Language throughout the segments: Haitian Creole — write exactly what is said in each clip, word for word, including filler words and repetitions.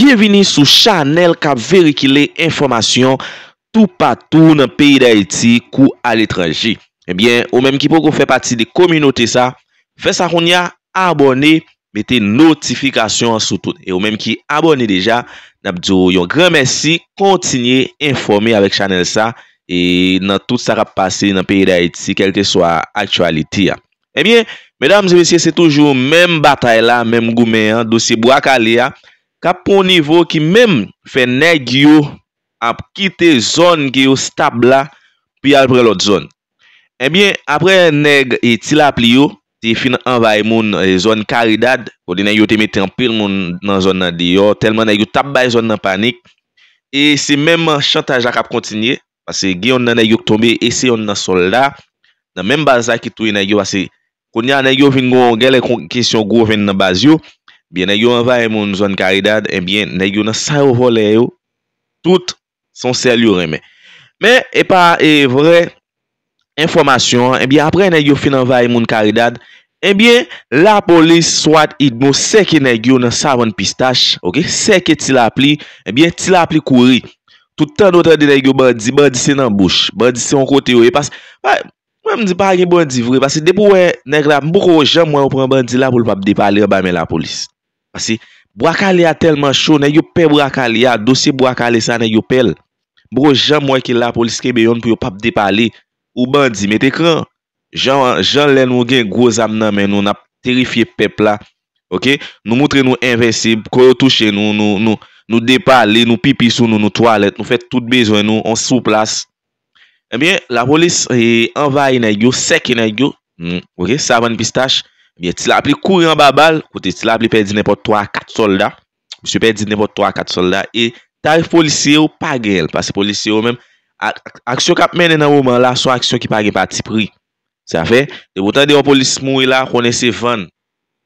Byenvini sou chanèl k ap verikile enfòmasyon toupatou nan peyi Dayiti kou aletranje. Ebyen, ou menm ki poko fè pati de kominote sa, fè sa kounye a, abòne, mete notifikasyon an sou tout. E ou menm ki abòne deja, n ap di w yon gran mèsi, kontinye enfòme avèk chanèl sa, e nan tout sa k ap pase nan peyi Dayiti, kèlkeswa aktyalite a. Ebyen, medam e mesye, se toujou menm batay la, menm goumen an, dosye Bwa Kale a, k ap pran yon nivo ki menm fè nèg yo ap kite zòn ke yo stab la, pou y al pran lòt zòn. Ebyen, apre nèg e Ti Lapli yo te fin anvayi moun e zòn Karidad, kote nèg yo te mete anpil moun nan zòn nan deyò, tèlman nèg yo t ap bay zòn nan panik. E se menm chantaj la k ap kontinye, paske gen yonn nan nèg yo k tonbe e se yonn nan sòlda nan menm baz la ki touye nèg yo, paske kounye a nèg yo vin gon genlè kon kesyon gwo venn nan baz yo. Ebyen, nèg yo anvayi moun zòn Karidad, ebyen, nèg yo nan sa yo vòlè yo, tout se yon sèl yo renmen. Men, e pa e vrè enfòmasyon an, ebyen, apre nèg yo fin anvayi moun Karidad, ebyen, lapolis swat idmo sèke nèg yo nan Savann Pistach, oke, sèke Ti Lapli, ebyen, Ti Lapli kouri. Tout tande w tande nèg yo bandi, bandi se nan bouch, bandi se yon kote yo ye. Pas, pa, mwen m di pa gen bandi vre, paske depi w wè nèg la, m poko janm wè yo pran bandi la pou l p ap depale anba men lapolis. Paske Bwa Kale a tèlman cho, nèg yo pè Bwa Kale a, dosye Bwa Kale sa, nèg yo pè l. M poko janm wè ke lapolis kenbe yonn pou yo p ap depale. Ou bandi, mete kran. Jan, jan lè nou gen gwo zam nan men nou, n ap terifye pèp la. Oke? Nou montre nou envensib, kou yo touche nou, nou, nou, nou depale, nou pipi sou nou, nou twalèt, nou fè tout bezwen nou, on sou plas. Ebyen, lapolis e, anvayi nèg yo, sèke nèg yo, hmm, oke, Savann Pistach. Ebyen, Ti Lapli kouri anba bal, kote Ti Lapli pèdi nenpòt twa a kat sòlda. Misye pèdi nenpòt twa a kat sòlda. E tarif polisye yo pa genyen l, paske polisye yo menm, ak, ak, aksyon k ap mennen nan moman la, se yon aksyon ki pa gen patipri. Sa fè, depi w tande yon polis mouri la, konnen se vann.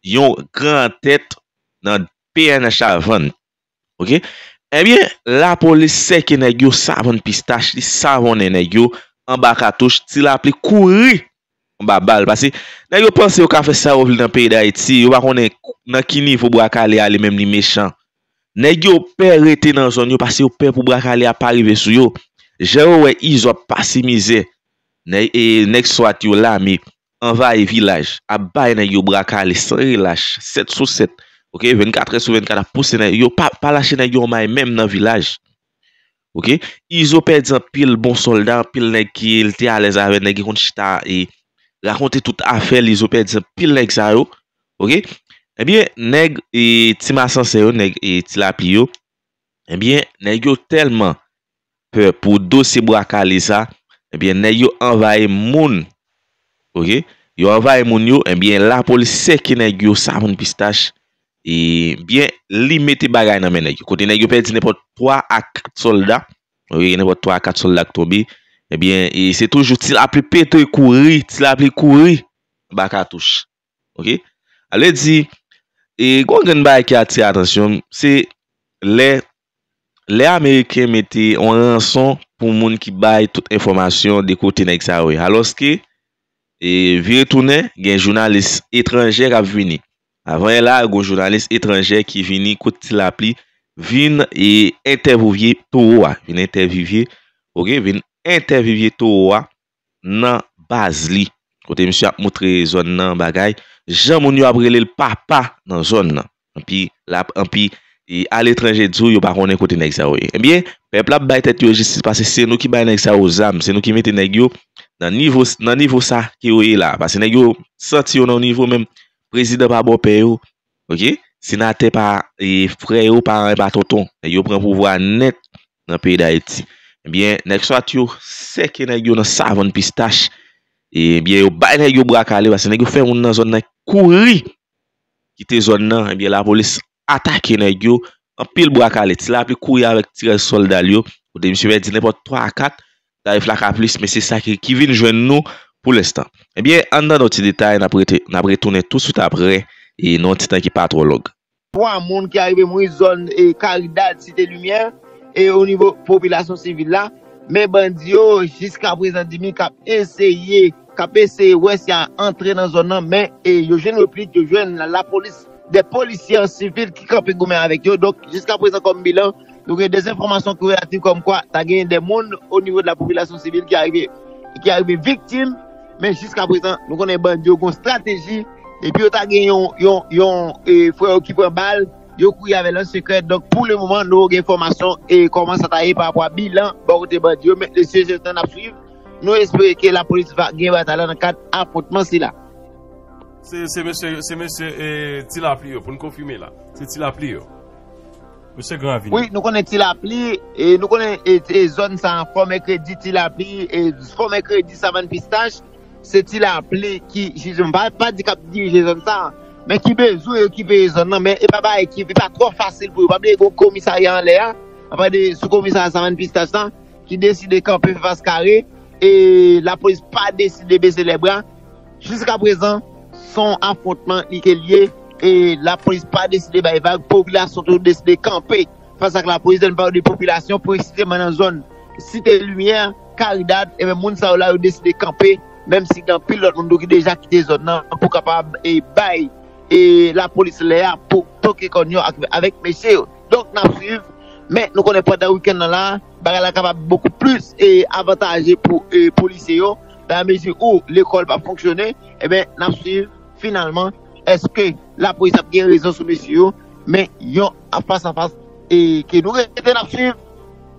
Yon gran tèt nan P N H la vann. Oke? Ebyen, lapolis sèke nèg yo, Savann Pistach, li savonnen nèg yo anba katouch, Ti Lapli kouri anba bal. Paske nèg yo panse yo ka fè sa yo vle nan peyi Dayiti, yo pa konnen nan ki nivo Bwa Kale a li menm li mechan. Nèg yo pè rete nan zòn yo paske yo pè pou Bwa Kale a pa rive sou yo. Jan yo wè Izo ap pase mizè, nèg, e, nèg swat yo lame, anvayi vilaj, ap bay nèg yo Bwa Kale san relach, sèt sou sèt. Oke, vennkat è sou vennkat ap pouse nèg yo, pa, pa lache nèg yo yon may menm nan vilaj. Oke, Izo pèdi anpil bon sòlda, anpil nèg ki l te alèz avè, nèg ki konn chita e rakonte tout afè l, Izo pèdi anpil nèg sa yo. Oke, ebyen, nèg e Ti Masansè yo, nèg e Ti Lapli yo, ebyen, nèg yo tèlman pè pou dosye Bwa Kale sa, ebyen, nèg yo anvayi moun. Oke? Yo anvayi moun yo, ebyen, lapolis sèke nèg yo, Savann Pistach, ebyen, li mete bagay nan men nèg yo. Kote nèg yo pèdi nenpòt twa a kat sòlda. Oke, nenpòt twa a kat sòlda k tonbe. Ebyen, e se toujou Ti Lapli pete kouri, Ti Lapli kouri anba katouch. Oke? Sa vle di, e, gon grenn bagay ki atire atansyon m, se lè, lè Ameriken mete yon ranson pou moun ki bay tout enfòmasyon de kote nèg sa yo ye. Alòske, e, vire tounen, gen jounalis etranjè k ap vini. Avan yè la, gon jounalis etranjè ki vini kot Ti Lapli, vin e entèvyouve towo a, vin entèvyouve, oke, vin entèvyouve towo a nan baz li. Kote misye ap moutre zòn nan bagay, jan moun yo ap rele l papa nan zòn nan. Anpi, l ap, anpi, e, aletranje di w yo pa konnen kote nèg sa yo ye. Ebyen, pèp la ap bay tèt yo jistis paske se nou ki bay nèg sa yo zam, se nou ki mete nèg yo nan nivo, nan nivo sa ke yo ye la. Paske nèg yo santi yo nan yon nivo menm prezidan pa bòpè yo, oke? Senatè pa, e, frè yo, paran pa tonton. Nèg yo pran pouvwa nèt nan peyi Dayiti. Ebyen, nèg swat yo sèke nèg yo nan Savann Pistach. Ebyen, yo bay nèg yo Bwa Kale, paske nèg yo fè moun nan zòn nan kouri kite zòn nan. Ebyen, lapolis atake nèg yo, anpil Bwa Kale. Ti Lapli kouri avèk ti rès sòlda l yo, kote misye pèdi nenpòt twa a kat, tarif la ka plis, men se sa ki, ki vin jwenn nou pou lenstan. Ebyen, ann tande yon ti detay, n ap rete, n ap retounen touswit apre, e nan yon ti tan ki pa twò long. Twa moun ki arive mouri zòn e Karidad, Site Limyè, e o nivo popilasyon sivil la. Men bandi yo jiskaprezan di mi k ap eseye, k ap eseye wè si y a antre nan zòn nan, men e yo jwenn replik, yo jwenn lapolis de polisye an sivil ki kanpe goumen avèk yo. Donk, jiska prezan, kòm bilan, nou gen de enfòmasyon ki relatif kòm kwa ta gen de moun o nivo de la popilasyon sivil ki arive, ki arive viktim. Men jiska prezan, nou konnen bandi yo gen yon estrateji. Depi yo ta gen yon, yon, yon e, frè yo ki pran bal, yo kouri avè l an sekrè. Donk, pou le moman, nou gen enfòmasyon e kòman sa ta ye pa rapò a bilan bò kote bandi yo. Men, mesye, se tan n ap swiv. Nou espere ke lapolis va gen batay la nan kad afwontman sila. Se, se mesye, se mesye e, Ti Lapli yo, pou n konfime la. Se Ti Lapli yo. Mesye Gran Ravin. Wi, nou konnen Ti Lapli, e nou konnen e, e zòn sa, Fò Mèkredi, Ti Lapli, e Fò Mèkredi, Savann Pistach, se Ti Lapli ki, jisman, pa, pa di k ap dirije zòn sa, men ki bezwen okipe zòn nan, men e pa bagay ki, e pa twò fasil pou yo. Pa bliye gen komisarya anlè a, anpa de sou komisarya Savann Pistach la, ki deside kanpe fè fas kare, e lapolis pa deside bese lè bra. Jiska prezan, se yon afwontman li ke l ye, e lapolis pa deside bay vag, popilasyon tou deside kanpe fas ak lapolis. Lè n pale de popilasyon, presizeman nan zòn Site Limyè, Karidad, e men moun sa yo la, yo deside kanpe, menm si gen anpil lòt moun tou ki deja kite zòn nan pou kapab e bay e lapolis lè a pou toke kòn yo ak, avèk mesye yo. Donk, n ap swiv, men nou konnen pandan wikenn nan la, bagay la kapab bokou plis e avantaje pou e, polisye yo, dan la mezi ou lekòl p ap fonksyone, ebyen, n ap swiv finalman, èske lapolis ap gen rezon sou mesye yo, men yon fas a fas e, ke nou rete n ap swiv,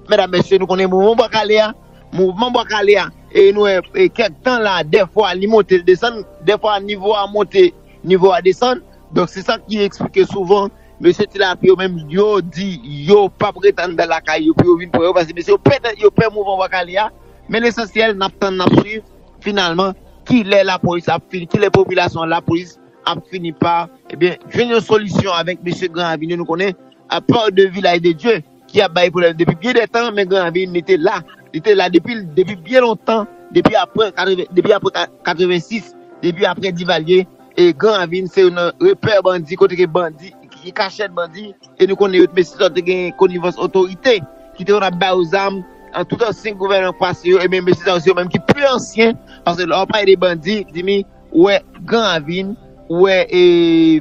medam, mesye, nou konnen mouvman Bwa Kale a, mouvman Bwa Kale a, e nou wè e, kèk tan la, dèfwa li monte, l desann, dèfwa nivo a monte, nivo a desann. Donk, se sa ki eksplike souvan, mesye Ti Lapli yo menm, yo di yo p ap ret anndan lakay yo pou yo vin pran yo, paske mesye yo pè, yo pè mouvman Bwa Kale a. Men lesansyèl, n ap tann, n ap swiv, finalman, kilè lapolis ap fini, kilè popilasyon lapolis ap fini pa, ebyen, jwenn yon solisyon avèk mesye Gran Ravin yo, nou konnen, a pè de Vilaj de Dye, ki ap bay pwoblèm depi byen de tan, men Gran Ravin, li te la. Li te la depi, depi byen lontan, depi apre katreven, depi apre ka-, katrevensis, depi apre Divalye, e Gran Ravin se youn nan repè bandi, kote ke bandi, ki, ki kachèt bandi, e nou konnen yo, mesye sa yo te gen konivans otorite, ki te konn ap ba yo zam, an tout ansyen gouvènman pase yo, ebyen, mesye sa yo, se yo menm ki pi ansyen, paske lè w pale de bandi, di mi, ou wè Gran Ravin, ou wè e,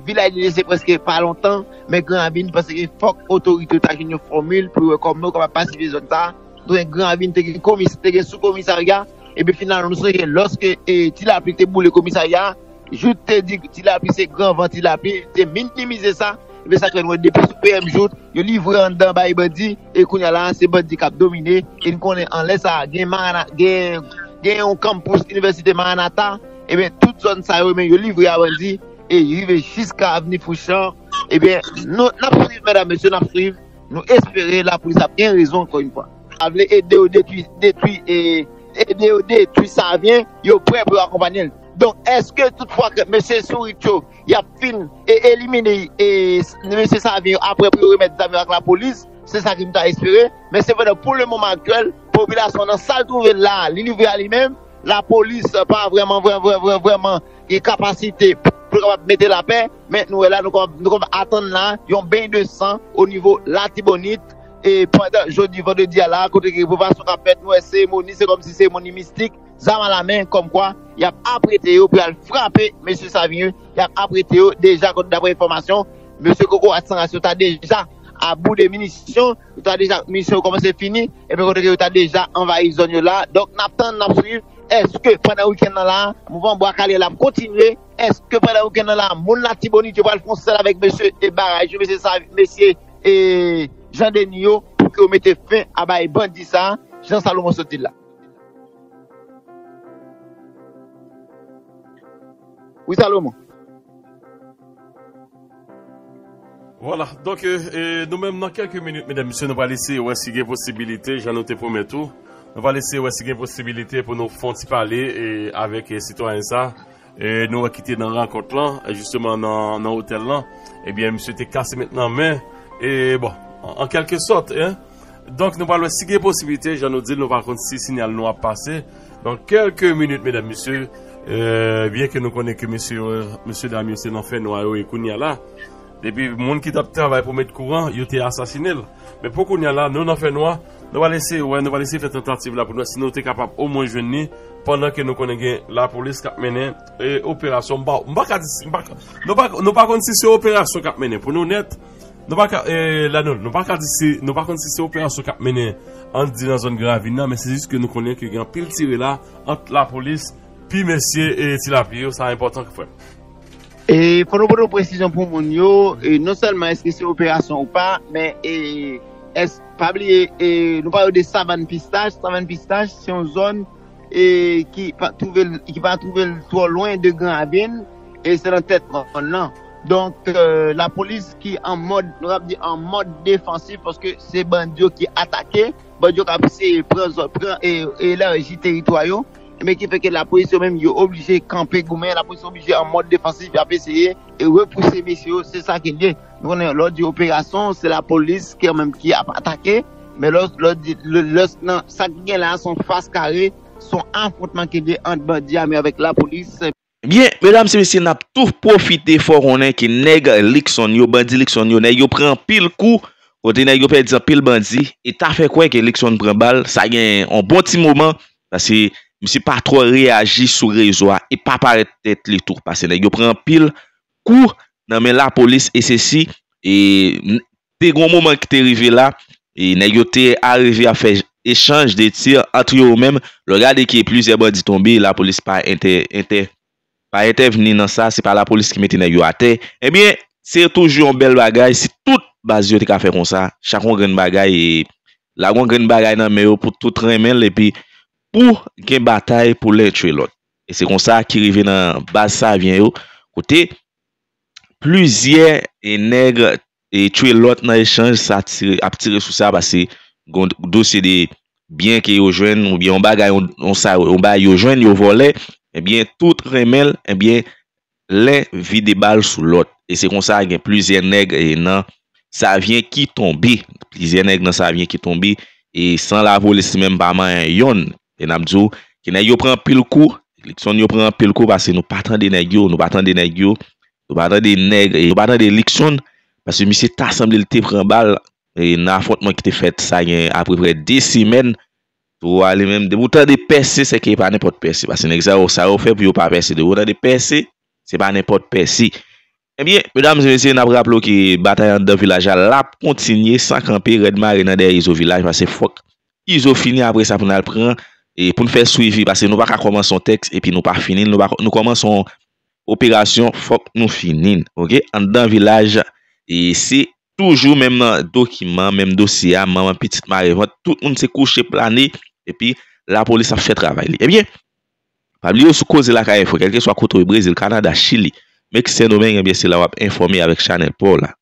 Vilaj de Dye se prèske pa lontan, men Gran Ravin, paske fòk otorite yo ta jwenn yon fòmil pou yo wè kòman yo kapab pasifye zòn sa. Donk, Gran Ravin te gen komis-, te gen sou komisarya, epi finalman, nou sonje lòske e, Ti Lapli te boule komisarya, Jout te di Ti Lapli se gran van Ti Lapli, te minimize sa, epi sa k fè nou wè depi sou P M Jout, yo livre anndan bay bandi, e kounye a la, se bandi k ap domine, e n konnen anlè sa, gen Marana-, gen, gen yon kanpous Inivèsite Maranatha, ebyen, tout zòn sa yo, men yo livre a bandi, e rive jiska avni Fouchan, ebyen, nou, n ap swiv, medam, mesye, n ap swiv, nou espere lapolis ap gen rezon, ankò yon fwa. Sa vle ede yo detwi, detwi, e, ede yo detwi Savyen, yo prè pou yo akonpanye l. Donk, èske toutfwa ke mesye Sourit yo, y ap fin e elimine e, mesye Savyen yo apre pou yo remèt zam yo ak lapolis? Se sa ke m ta espere. Men sepandan, pou le moman aktyèl, popilasyon nan sa l twouve l la, li livre a li menm. Lapolis pa vrèman, vrèman, vrèman, vrèman gen kapasite pou l kapab mete lapè. Men nou wè la, nou konn, nou konn atann la, yon beny de san o nivo Latibonit. E pandan jodi vandredi a la, kote ke renovasyon k ap fèt, nou wè seremoni, se kòmsi seremoni mistik, zam a la men, kòmkwa y ap aprete yo pou y al frape mesye Savyen, y ap aprete yo deja, daprè enfòmasyon, mesye Koko ak Sanras yo ta deja a bout de minisyon, yo ta deja, minisyon yo kòmanse fini, epi kote ke yo ta deja anvayi zòn yo la. Donk, n ap tann, n ap swiv, èske pandan wikenn nan la, mouvman Bwa Kale la ap kontinye, èske pandan wikenn nan la, moun Latibonit yo pral fè yon sèl avèk mesye e baraj yo, mesye Savyen, mesye e Jan Deni yo, pou ke yo mete fen a bay bandi sa, jan Salomon sot di l la. Wi, Salomon. Vwala, donk, e, e, nou menm nan kèlke minit, medam, mesye, nou pral eseye wè si gen posibilite, jan nou te pwomèt ou, nou pral eseye wè si gen posibilite pou nou fè yon ti pale e, avèk e, sitwayen sa, e, nou wè ki te nan rankont lan, e, jisteman nan, nan otèl lan, ebyen, misye te kase met nan men, e, bon, an, an kèlke sòt, en, donk, nou pral wè si gen posiblite, jan nou di l, nou pa konn si siyal nou ap pase. Donk, kèlke minit, medam, mesye, e, byen ke nou konnen ke mesye, mesye dam yo se nan fènwa yo ye kounye a la. Depi moun ki t ap travay pou met kouran, yo te asasinen l. Men pou kounye a la, nou nan fènwa, Nou pral eseye wè, nou pral eseye fè tantativ la pou nou wè si nou te kapab omwen jwenn li, pandan ke nou konnen gen lapolis k ap mennen e operasyon. M pa, m pa ka di si, m pa ka, nou pa, nou pa konn si se operasyon k ap mennen. Pou nou nèt, nou pa ka, e, Lanol, nou pa ka di si, nou pa konn si se operasyon k ap mennen, ann di nan zòn Gran Ravin nan, men se jis ke nou konnen ke gen anpil tire la ant lapolis, pi mesye e ti lapli yo, sa enpòtan frè m. E fò nou pote yon presizyon pou moun yo, e non sèlman èske se operasyon ou pa, men e, èske, pa bliye, e, nou pale de Savann Pistach. Savann Pistach, se yon zòn e, ki pa twouve l, ki pa twouve l twò lwen de Gran Ravin, e se nan tèt mòn nan. Donk, e, lapolis ki an mòd, nou ap di an mòd defansif, paske se bandi yo ki atake, bandi yo k ap eseye pran zòn, pran e, e elaji teritwa yo, men ki fè ke lapolis yo menm yo oblije kanpe goumen, lapolis oblije an mòd defansif, y ap eseye e repouse mesye yo, se sa ki l ye. Nou konnen lè w di operasyon, se lapolis ki menm ki ap atake, men lè w, lè w di, lè, lè, nan sa ki gen la, se yon fas kare, se yon afwontman ki gen ant bandi ame avèk lapolis. Ebyen, medam e mesye, n ap tou pwofite fè w konnen ke nèg Luckson yo, bandi Luckson yo, nèg yo pran anpil kou, kote nèg yo pèdi anpil bandi, e ta fè kwè ke Luckson pran bal, sa gen yon bon ti moman, paske misye pa twò reyaji sou rezo a, e pa parèt tèt li tou, paske nèg yo pran anpil kou nan men lapolis, e se si, e, te gen yon moman ki te rive la, e nèg yo te arive ap fè echanj de tir ant yo menm. Lè w gade ke plizyè bandi tonbe, lapolis pa entè, entè, pa entèvni nan sa, se pa lapolis ki mete nèg yo atè. Ebyen, se toujou yon bèl bagay si tout baz yo te ka fè konsa, chak yon grenn bagay, e lage yon grenn bagay nan men yo pou tout renmen l, epi pou gen batay pou len tchwe lòt. E se konsa ki rive nan baz Savyen yo, kote plizyè e nèg e tchwe lòt nan echanj sa tire, ap tire sou sa, paske gon dosye de byen ke yo jwenn, oubyen yon bagay, yon, yon sa, yon bagay yo jwenn, yo vòlè, ebyen, tout renmen l, ebyen, len vide bal sou lòt. E se konsa, gen plizyè nèg e nan Savyen ki tonbe, plizyè nèg nan Savyen ki tonbe, e san lapolis li menm pa manyen yonn. E n ap di w, ke nèg yo pran anpil kou, Luckson yo pran anpil kou, paske nou pa tande nèg yo, nou pa tande nèg yo, nou pa tande nèg, e nou pa tande Luckson, paske misye ta sanble l te pran bal, e nan afwontman ki te fèt sa gen apeprè de semèn, tou a li menm, depi w tande pèse, se ke e pa nenpòt pèse, paske nèg sa yo, sa yo fè pou yo pa pèse, depi w tande pèse, se pa nenpòt pèse. Ebyen, medam e mesye, n ap raple w ke batay anndan vilaj la, l ap kontinye san kanpe, rèd mare nan dèyè Izo Vilaj, paske fòk Izo fini, apre sa pou n al pran, e pou n fè swivi, paske nou pa ka kòmanse yon tèks epi nou pa fini l, nou pa, nou kòmanse yon operasyon, fòk nou fini l, oke? Anndan vilaj, e se toujou menm dokiman, menm dosye a, manman pitit mare vant, tout moun se kouche plane, epi lapolis ap fè travay li. Ebyen, pa bliye w sou Koze Lakay Enfo, kèlkeswa kote w ye, Brezil, Kanada, Chili, Meksik, Sendomeng, ebyen se la w ap enfòme avèk chanèl pa w la.